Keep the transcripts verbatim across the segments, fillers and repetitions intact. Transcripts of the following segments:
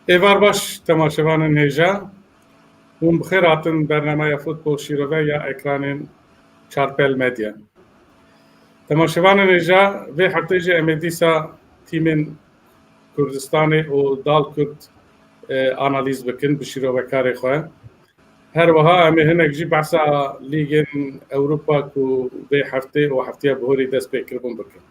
Êvar baş temaşevanên hêja, hûn bi xêr hatin bernameya Futbol Şîrove ya ekranên Çarpel Medya. Temaşevanên hêja, vê heftê jî em ê dîsa tîmên Kurdistanê û Dal Kurd, e, analîz bikin bi şîrovekarê xwe. Her wiha em ê hinek jî behsa Lîgên Ewropa ku vê heftê û heftiya bihorî dest pê kiribûn bikin.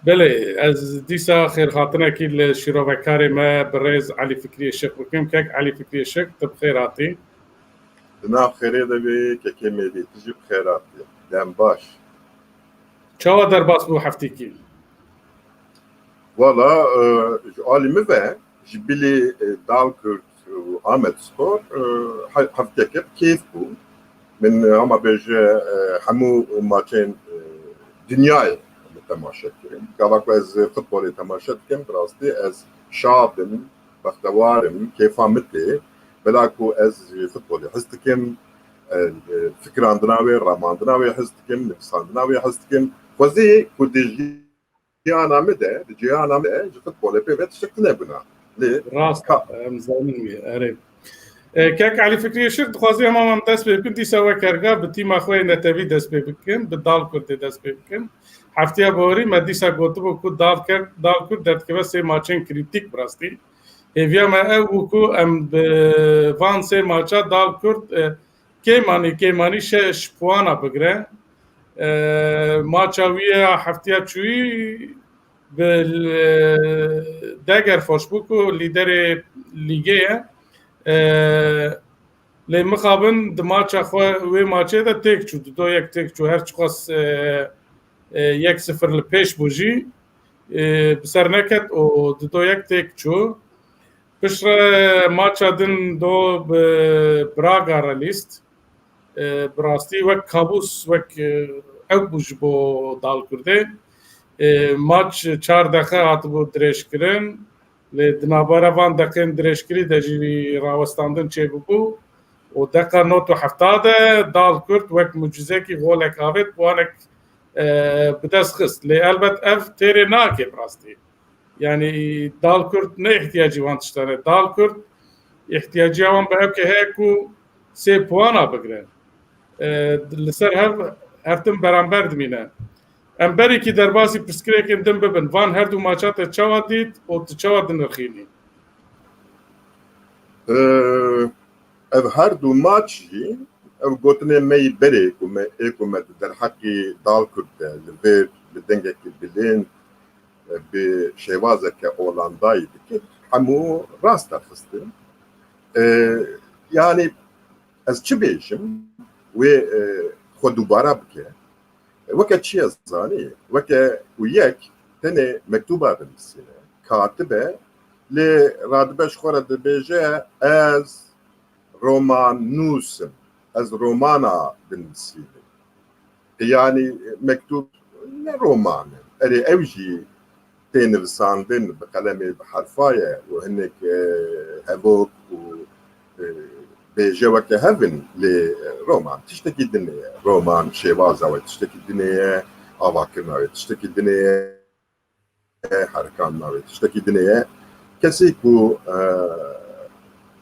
Belê, ez dîsa xêrhatinekî li şîrovekarê me birêz Elî Fikriyê Şik bikim. Kek Elî Fikriyê Şik, tu bi xêr hatî. Di nav xêrê de bî, kekê Mêdî, tu jî bi xêr hatî. Dem baş. Çawa derbas bû heftîkî? Wala, e, ji alî min ve, ji bilî, e, Dal Kurd û Amed Spor, e, he-, hefteke bi kêf bû. Min, e, hema bêje, e, hemû maçên, e, dinyayê min temaşe kirin. Gava ku ez futbolê temaşe dikim, bi rastî ez şad im, bextewar im, kêfa min tê. Bila ku ez ji futbolê hez dikim, e, e, fikirandina wê, ramandina wê hez dikim, nivîsandina wê hez dikim. Xwezî ku di jiyana min de, di cîhana min de ji futbolê pê ve tiştek tune bûna. Lê Rast, ka- em zanin wî, erê. E, kek Elî Fikriyê Şik, dixwazî hema em dest pê bikin, dîsa wek herga bi tîma xwe yê netewî dest pê bikin, bi Dal Kurdê dest pê bikin. Heftiya borî me dîsa gotibû ku Dal Kurd, Dal Kurd derdikeve sê maçên krîtîk bi rastî. Hêviya me ew bû ku em bi van sê maça Dal Kurd, e, kêmanî, kêmanî şeş puana bigre. E, maça wî ya heftiya çûyî bi, e, Degerfors bû ku lîderê lîgê ye. E, lê mixabin di maça xwe, wê maçê de têk çû, di do yek têk çû. Her çiqas, e, e, yek sifir li pêş bû jî, e, bi ser neket û di do yek têk çû. Piştre maça din do bi Braga re lîst. E, bi rastî wek kabûs, wek, e, ew bû ji bo Dal Kurdê. E, maç çar deqe hatibû dirêjkirin. Lê di navbera van deqên dirêjkirî de jî rawestandin çêbûbû û deqa nod û hefta de Dal Kurd wek mucizekî golek avêt, puanek, e, bi dest xist. Lê elbet ev têrê nake bi rastî. Yanî Dal Kurd ne îhtiyacî wan tiştan e. Dal Kurd îhtiyaciya wan bi ev ke heye ku sê puana bigre. E, li ser hev her tim beramber dimîne. Em berîkî derbasî pirsgirêkên din bibin. Van her du maça te çawa dît û tu çawa dinirxînî? Ee, ev her du maç jî, ev gotinê me yî berê ku me, ê ku me di derheqî Dal Kurd de li vêr bi dengekî bilind, e, bi şêwazeke Olandayî dikir, hemû rast derxistin. Ee, yanî ez çi bêjim, wê, e, xwe dubara bike. Weke çi ye zanî, weke ku yek tenê mektuba binivîsîne, katib e, lê radibe ji xwe re dibêje, ez romannûs im, ez romana binivîsînim. Yanî mektûb ne roman e. Erê, ew jî tê nivisandin, bi qelemê, bi herfa ye û hinek, e, hevok û, e, bêje weke hev in, lê roman tiştekî din e. Roman şêwaza wê tiştekî din e, avakirina wê tiştekî din e, herikandina wê tiştekî din e. Kesê ku, e,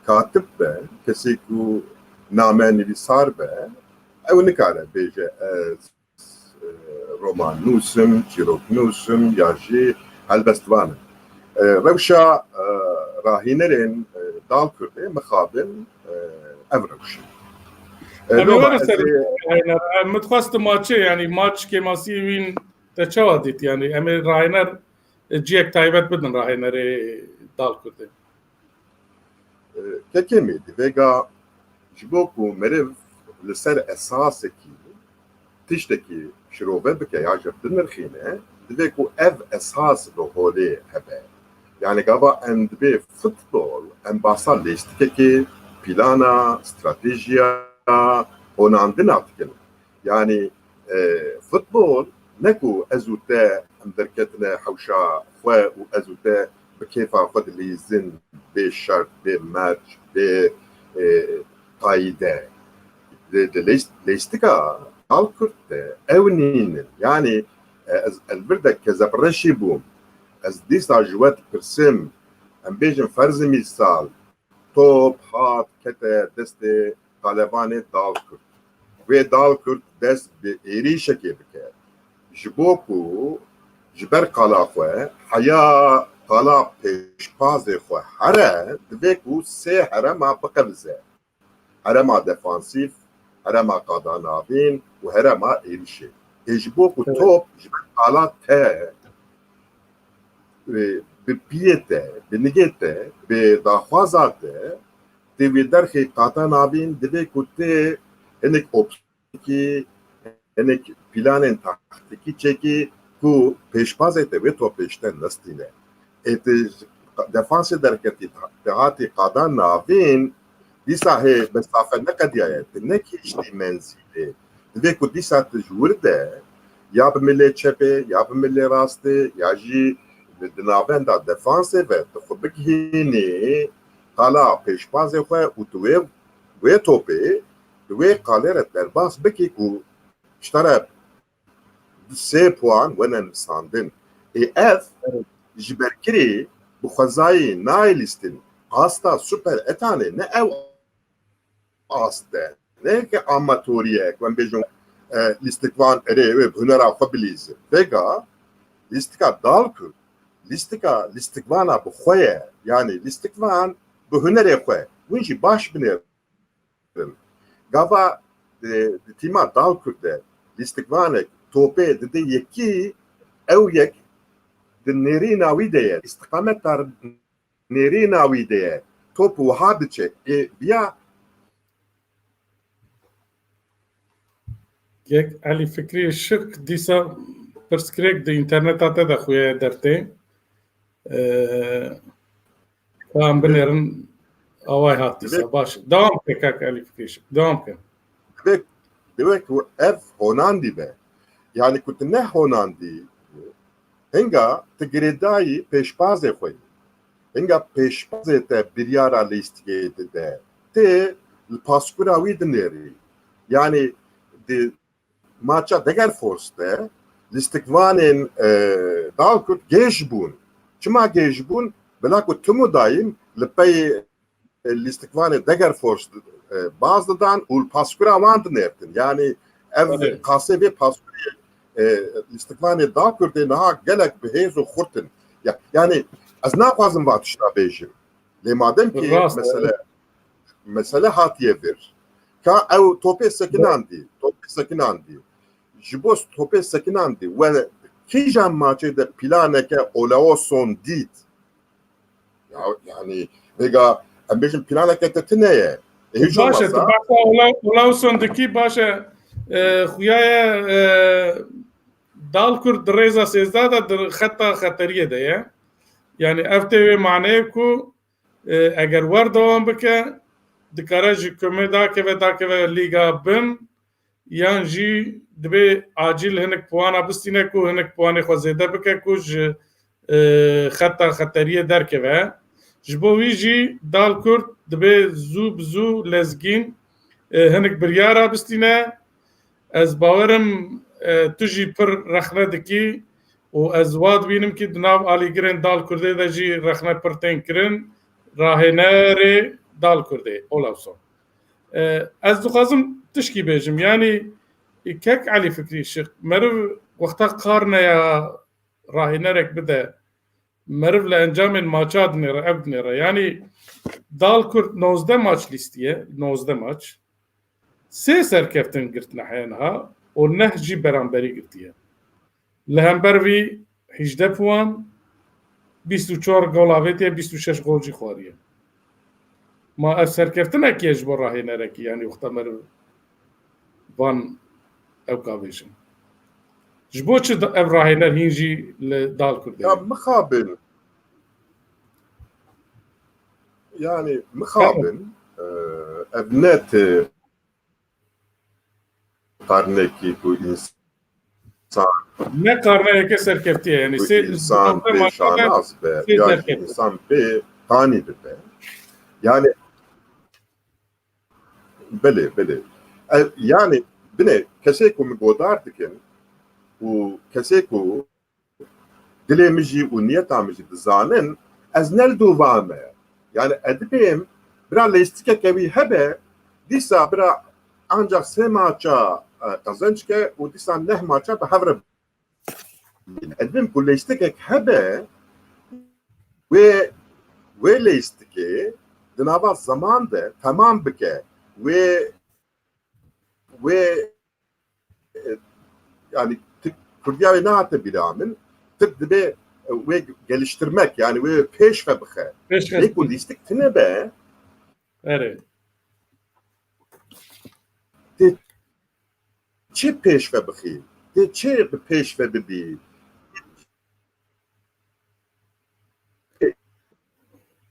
katib be, kesê ku name nivîsar be, ew nikare bêje ez e, romannûs im, çîroknûs im ya jî helbestvan im. E, rewşa, e, rahînerên, e, Dal Kurdê mixabin, e, ev rewş e. E, Em ê loma were ez ser ê rahîner. Em, min dixwest tu maçê, yanî maç kêmasiyê wîn te çawa dît? Yanî em ê rahîner, e, ciyek taybet bidin rahînerê Dal Kurdê. E, kekê me, di vêga ji bo ku meriv li ser esasekî tiştekî şirove bike ya jî binirxîne, divê ku ev esas li holê hebe. Yani gava em dibê futbol, em basa lêstikekê, plana, stratejiya, honandina dikin. Yani, e, futbol ne ku ez û te em derketine hewşa xwe û ez û te bi kêfa xwe dilîzin, bê şert, bê merc, bê, e, qayîde. Di, di lêst-, lêstika Dal Kurd de ew nînin. Yani, e, ez, ez vir de kezebreşî bûm. Ez dîsa ji we dipirsim, em bêjin ferzî mîsal, top hat kete destê qalevanê Dalkurd. Wê Dalkurd dest bi êrîşekê bike. Ji bo ku ji ber qala xwe, heya qala pêşpazê xwe here, divê ku sê herema biqevize. Herema defansîf, herema qada navîn û herema êrişê. Ê ji bo ku top ji ber qala te, e, bi piyê te, bi nigê te, bi daxwaza te, tê wê derxê qada navîn divê ku tê hinek opsiyonekî, hinek planên taktîkî çêkî ku pêşbazê te wê topê ji te nestîne. Ê tu defansê derketî, te hatî qada navîn, dîsa hê mesafe neqediyaye, tu nekihiştî menzîlê. Divê ku dîsa tu ji wir de ya bi milê çepê, ya bi milê rastê, ya jî di navenda defansê ve tu xwe bigihînî qala pêşbazê xwe û tu wê, wê topê, tu wê qalê re derbas bikî ku ji te re sê puan wene nivîsandin. Ê ev ji berkirî bi xwezayî nayê lîstin. Asta Super Etanê ne ew ast e. Ne ke amatorî ye, ku em bêjin, e, lîstikvan erê wê bi hunera xwe bilîzin. Vêga lîstika Dalkurd, lîstika lîstikvana bi xwe ye. Yanî lîstikvan bi hunerê xwe. Hûn jî baş binêrin. Gava, e, di tîma Dalkurd de lîstikvanek topê dide yekî, ew yek di nêrîna wî de ye. Îstiqameta nêrîna wî de ye. Top wiha diçe. Ê, viya Kek Elî Fikrî Şik dîsa pirsgirêk di înterneta te de xuyaye dertê. Ee, ka em binêrin away hat dîsa. Divê Baş. Dewam ke kek Elî Fikrî Şik. Dewam ke. Divê, divê ku ev honandî be. Yani ku tu ne honandî, hinga tu girêdayî pêşbazê xwe yî. Hinga pêşbazê te biryara lîstikê dide. Tê li paskura wî dinêrî. Yani di maça Degerfors de lîstikvanên, e, Dalkurd gêj bûn. Çima gêj bûn? Bila ku tim û dayîm li pey, e, lîstikvanê Degerfors, e, baz didan û li paskura wan dinêrtin. Yani ev Belê. qasê vê paskurê, e, lîstikvanê Dalkurdê niha gelek bi hêz û xurt in. Ya, yani ez naxwazim va tişta bêjim. Lê madem ki Rast e. mesele, mesele hatiye vir, ka ew topê sekinandî, topê sekinandî. Ji bo topê sekinandî, we kîjan maçê de planeke Olaoson dît? Ya, yani, vêga, em bêjin planeke te tune ye. E, hiç Baş e, olmazsa tu behsa Ola-, Olaoson dikî, baş e, e, xuya ye, e, Dalkurd di rêza sêzdeh de di xeta xeteriyê de ye. Yani ev tê wê maneyê ku, e, eger wer dewam bike, dikare ji komê dakeve, dakeve Lîga Bin, yan jî dibê acîl hinek puana bistîne ku hinek puanê xwe zêde bike ku ji, e, xeta xeteriyê derkeve. Ji bo wî jî Dalkurd dibê zû bi zû lezgîn, e, hinek biryara bistîne. Ez bawerim, e, tu jî pir rexne dikî û ez wa dibînim ki di nav alîgirên Dalkurdê de jî rexne pir tên kirin, rahênerê Dalkurdê, Olafson. E, ez dixwazim tişkî bêjim, yanî, e, kek Elî Fikrî Şik, meriv wexta karneya rahênerek bide, meriv li encamên maça dinêre, ev dinêre. Yanî Dalkurd nozdeh maç lîstiye, nozdeh maç. Sê serkeftin girtine heye niha û neh jî beramberî girtiye. Li hember vî hejdeh puan, bîst û çar gol avêtiye, bîst û şeş gol jî xwariye. Ma ev serkeftinek e ji bo rahênerekî, yanî wexta meriv van ew ka bêjin. Ji bo çi da-, ev rahêner hîn jî li Dalkurdê Ya ye? mixabin. Yani mixabin, e, ev ne ti qarnekî ku însan Ne karneyeke serkeftiye, yani ku sê însan bê şanaz be, sê ya jî serkeftiye. însan bê qanî bibe. Yani belê, belê. E, yani binê kesê ku min godar dikin û kesê ku dilê min jî û niyeta min jî dizanin, Ez ne li dûva me. Yani edibêm bira lêstikeke wî hebe, dîsa bira ancak sê maça, e, qezenc ke û dîsa neh maça bi hev re bîne. Edibêm ku lêstikek hebe, wê, wê lêstikê di nava zeman de temam bike. Wê, wê, e, yani, tu, Kurdiya wê nehate bîra min, tu dibê, e, wê geliştirmek, yani wê pêş ve bixe. Pêş ve Lê ku lîstik tine be, Erê. Tê çi pêş ve bixî? Tê çi bi pêş ve bibî?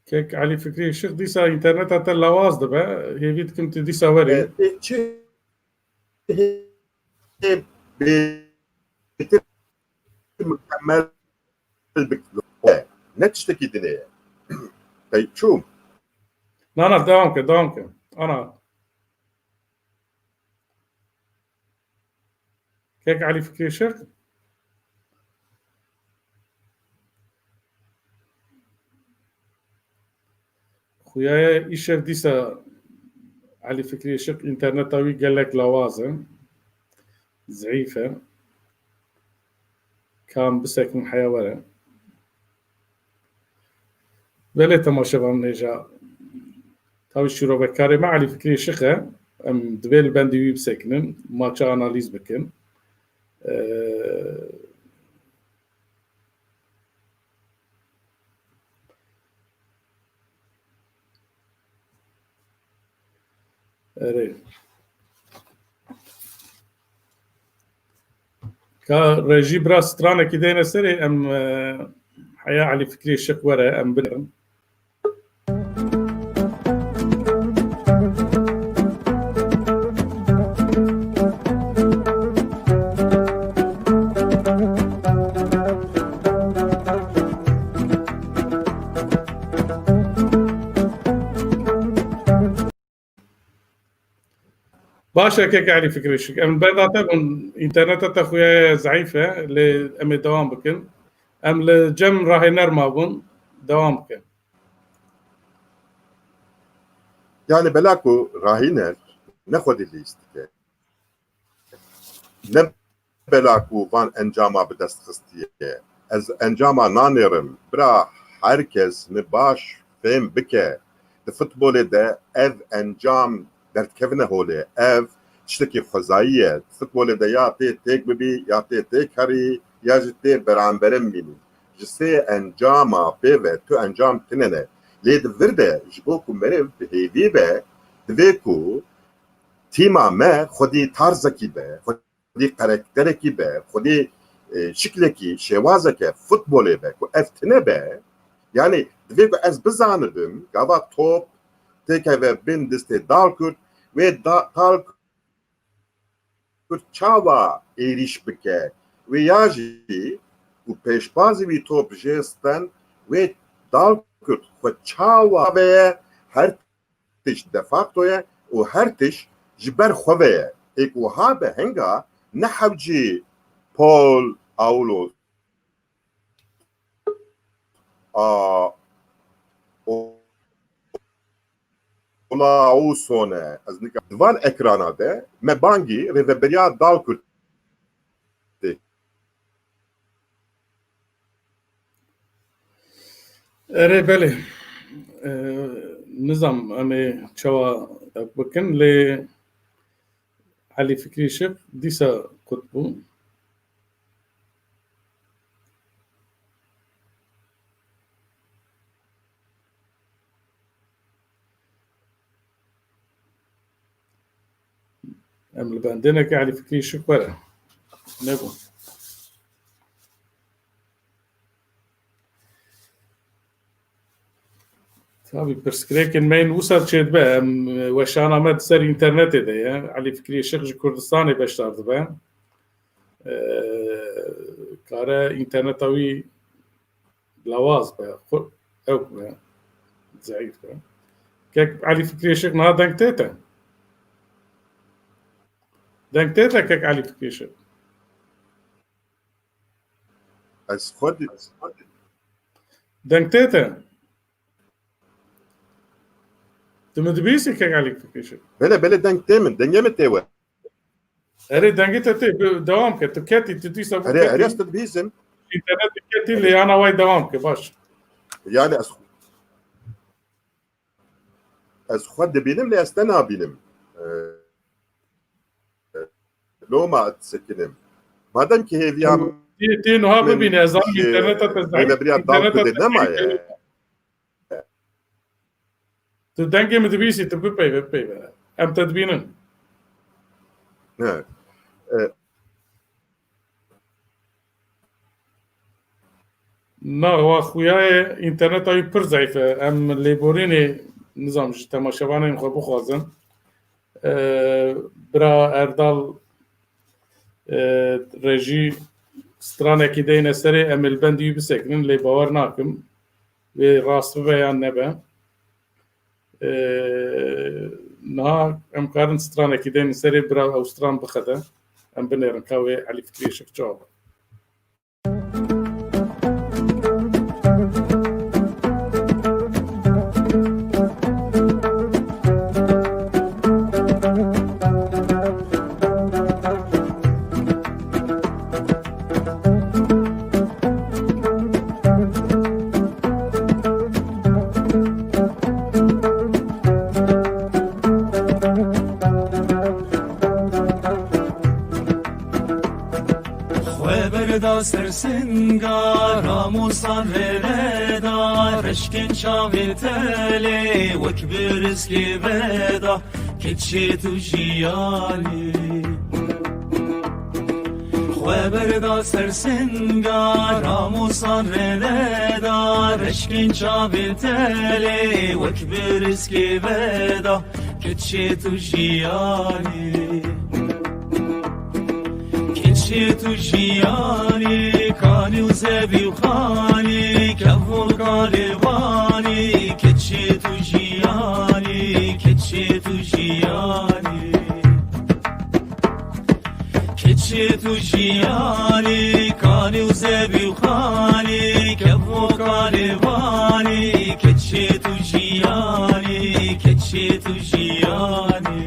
Kek Elî Fikrî Şix, dîsa înterneta te lawaz dibe. Hêvî dikim tu dîsa werî. E, tê çi hê bêtir mukemmel bik-, ne tiştekî dinê ye. Qey çû? Na, na, devam ke, devam ke. Ana. Kek Elî Fikrî Şix. Xuyaye îşev dîsa Elî Fikrî Şix înterneta wî gelek lawaz e. Zeîf e. Kam bisekin heya were. Belê temaşevan nêja. Tawî şîrovekarê me Elî Fikrî Şix e. Em divê li bendî wî bisekinin. Maça analîz bikin. Ee, Erê. Ka rejî bira stranekî deyne serê em, e, heya Elî Fikrî Şix were em binerin. Baş e, kek Elî Fikrî Şik. Em berda te bûn, înterneta te xuya ye, zeîf e, lê em ê dewam bikin. Em li cem rahêner mabûn, dewam bikin. Yani bela ku rahîner ne xwedî lîst dike. Ne bela ku van encama bi dest xistiye. Ez encama nanêrim. Bira, her kes mi baş fêm bike. Di futbolê de ev encam derdikevine holê. Ev tiştekî xwezayî ye. Di futbolê de ya tê têk bibî, ya tê têk herî, ya jî tê beramberin bînî. Ji sê encama pê ve tu encam tine ne. Lê di vir de ji bo ku meriv bi hêvî be, divê ku tîma me xwedî tarzekî be, xwedî karakterekî be, xwedî, e, şiklekî, şêwazeke futbolê be ku ev tine be, yani divê ku ez bizanibim, gava top têkeve bin destê Dalkurt, wê da-, Dalkurt çawa êrîş bike, wê ya jî ku pêşbazî wî top jê sten, wê Dalkurt xwe çawa veye her tişt de facto ye û her tişt ji ber xwe ve ye. Êk wiha be hinga ne hewcî Paul Aulos a Olausone, ez nika di van ekrana de me bangî rêveberiya Dalkurt tê. Erê belê. Ee, nizam em ê çawa ev bikin, lê Elî Fikrî Şik dîsa qut bû. Em li bendê neke Elî Fikrî Şik were. Nebû. Tabî pirsgirêkên me yên wisa çêdibe. Em, weşana me di ser înternetê de ye. Elî Fikrî Şik ji Kurdistanê beşdar dibe. Ee, kare înterneta wî lawaz be, xwe-, ew be, zeîf be. Kek Elî Fikrî Şik niha deng tê te? Deng tê te kek Elî Fikrî Şik? Ez xwedî Deng tê te? Tu min dibihîsî kek Elî Fikrî Şik? Belê, belê, deng tê min, dengê min tê we. Erê, dengê te tê, bi-, dewam ke. Tu ketî, tu dîsa bû Erê, erê, ketî. Ez te dibihîsim. Înternetê ketî, lê ana way dewam ke, baş. Yani ez, ez xwe dibînim, lê ez te nabînim. Ee, loma disekinim. Madem ki hêviya Tê, tê niha min bibîne, ez zanim ji înterneta te zayîf, rêvebiriya dal Kurdê nemaye. Tu dengê min dibihîsî, tu bipeyve, bipeyve. Em te dibînin. Ne. E, Na, wa xuya ye, înterneta wî pir zayîf e. Em lêborînê, nizam, ji temaşevanên xwe bixwazin. E, bira Erdal, e, rejî stranekî deyne serê, em ê li bendî wî bisekinin, lê bawer nakim. Wê rast bibe yan nebe. Ee, niha em karin stranekî deynin serê, bira ew stran bixede. Em binêrin ka wê Elî Fikrî Işik çawa be. Xwe berda ser singa, ramosan rêveda, reşkên çavê telê, wek biriskê veda, keçê tu jiyanê. Xwe berda ser singa, ramosan rêveda, reşkên çavê telê, wek biriskê veda, keçê tu jiyanê. Keçê tu jiyanê, kanî û zevî û xanî, kev û kalê wanî, keçê tu jiyanê, keçê tu jiyanê. Keçê tu jiyanê, kanî û zevî û xanî, kev û kalê wanî, keçê tu jiyanê, keçê tu jiyanê.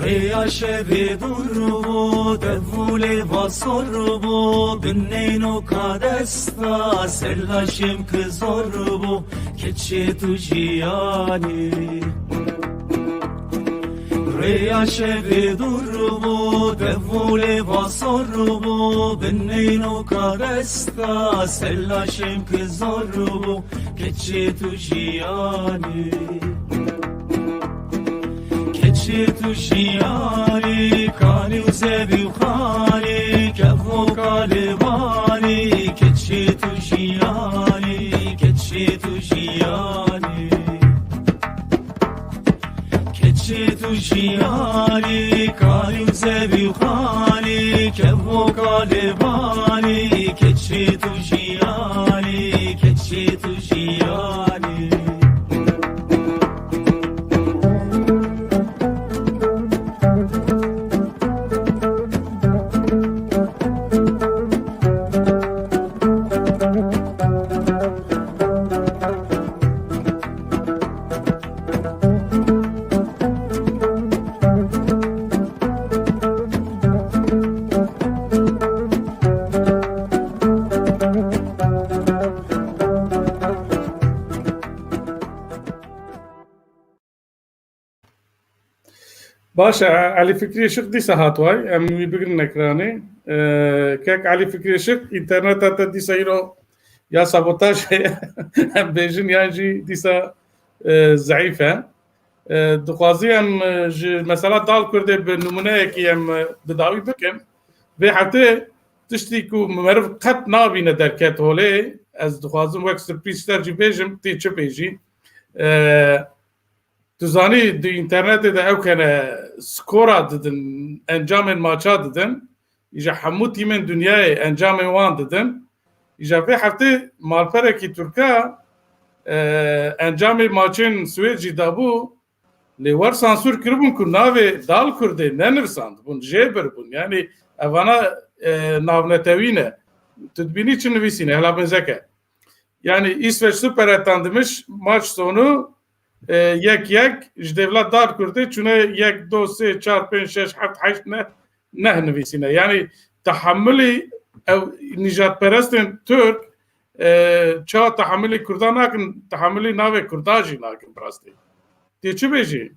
Rêya şevê dûr bû, dev û lêva sor bû, bineyno ka desta, ser laşêm ki zor bû, keçê tu jiyanê. Rêya şevê dûr bû, dev û lêva sor bû, bineyno ka desta, ser laşêm ki zor bû, keçê tu jiyanê. Keçê tu jiyanê, kanî û zevî û xanî, kev û kalê wanî, keçê tu jiyanê, keçê tu jiyanê. Keçê tu jiyanê, kanî û zevî û xanî, kev û kalê wanî, keçê tu jiyanê, keçê tu jiyanê. Baş e, Elî Fikrî Işik dîsa hat way. Em wî bigirin ekranê. Ee, kek Elî Fikrî Işik, înterneta te dîsa îro ya sabotaj heye. Em bêjin yan jî dîsa, e, zeîf e. E, dixwazî em, e, ji mesela Dal Kurdê bi nimûneyekî em, e, bi dawî bikin. Vê hetê tiştî ku meriv qet nabîne derket holê, ez dixwazim wek sirprîz ji te jî bêjim, tê çi pê jî. E, Tu zanî di înternetê de ew kene skora didin, encamên maça didin. Îja hemû tîmên dinyayê encamên wan didin. Îja vê heftê malperekî Tirka, e, encamê maçên Swêd jî dabû. Lê wer sansûr kiribûn ku navê Dal Kurdê nenivisandibûn, jê biribûn. Yanî evana, e, navnetewî ne. Tu dibînî çi nivîsîne, hela benzeke. Yanî Îsveç Superettan dimiş, maç sonu, e, yek yek, ji dêvla Dal Kurdê çûne yek, do, sê, çar, pênc, şeş, heft, heşt, neh, neh nivîsîne. Yanî tehemilî ew nîjadperestên Tirk, e, çawa tehemilî Kurda nakin, tehemilî navê Kurda jî nakin bi rastî. Tê çi bêjî?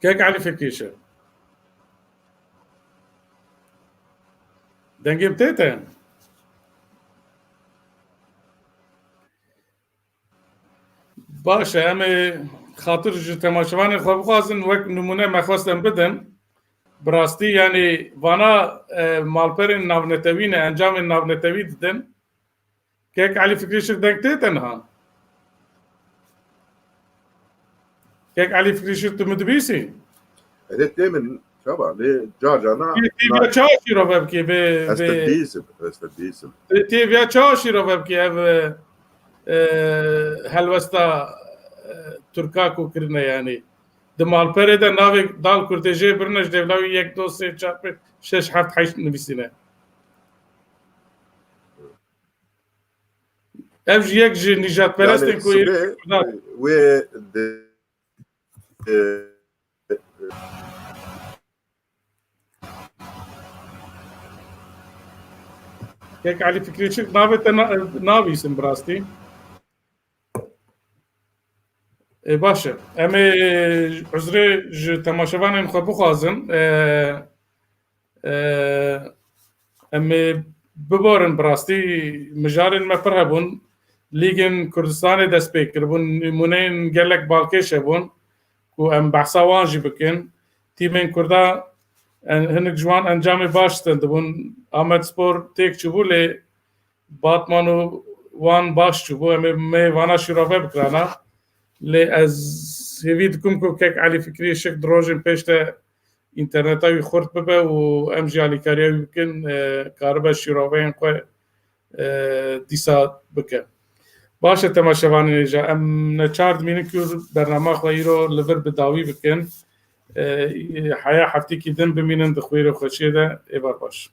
Kek Elî Fikîşir. Dengê min tê te? Baş e, em ê xatir ji temaşevanên xwe bixwazin, wek nimûne me xwest em bidin. Bi rastî, yanî vana, e, malperên navnetewî ne, encamên navnetewî didin. Kek Elî Fikrî Şik, deng tê te niha? Kek Elî Fikrî Şik, tu min dibîsî? Erê, tê min, çawa, lê car carna Tê, tê na- vêya çawa şîrove bikî vê, Ez te vê dibîsim, ez te dibîsim. Tê, tê vêya çawa şîrove bikî ev, e, e, helwesta, e, Tirka ku kirine, yanî di malperê de navê Dal Kurdê jê birine, ji dêvla wî yek, do, sê, çar, pênc, şeş, heft, heşt nivîsîne. Ev jî yek ji nîjadperestên Yanî ku ê sibê Kurdan wê di, e, Kek Elî Fikrî Şik, navê te na-, navîsim bi rastî. Ê, baş e. Em ê uzrê ji temaşevanên xwe bixwazin. E, e, em ê biborin bi rastî mijarên me pir hebûn. Lîgên Kurdistanê dest pê kiribûn. Nimûneyên gelek balkêş hebûn ku em behsa wan jî bikin. Tîmên Kurda en-, hinek ji wan encamê baş stendibûn. Amedspor têk çûbû lê Batman û wan baş çûbû. Em ê me vana şîrove bikirana. Lê ez hêvî dikim ku kek Elî Fikrî Şik di rojên pêş de înterneta wî xurt bibe û em jî alîkariya wî bikin, e, karibe şîroveyên xwe, e, dîsa bike. Baş e temaşevanên hêja, em neçar dimînin ku bernama xwe îro li vir bi dawî bikin. E, heya heftîkî din bimînin di xwêr û xweşiyê de, êvar baş.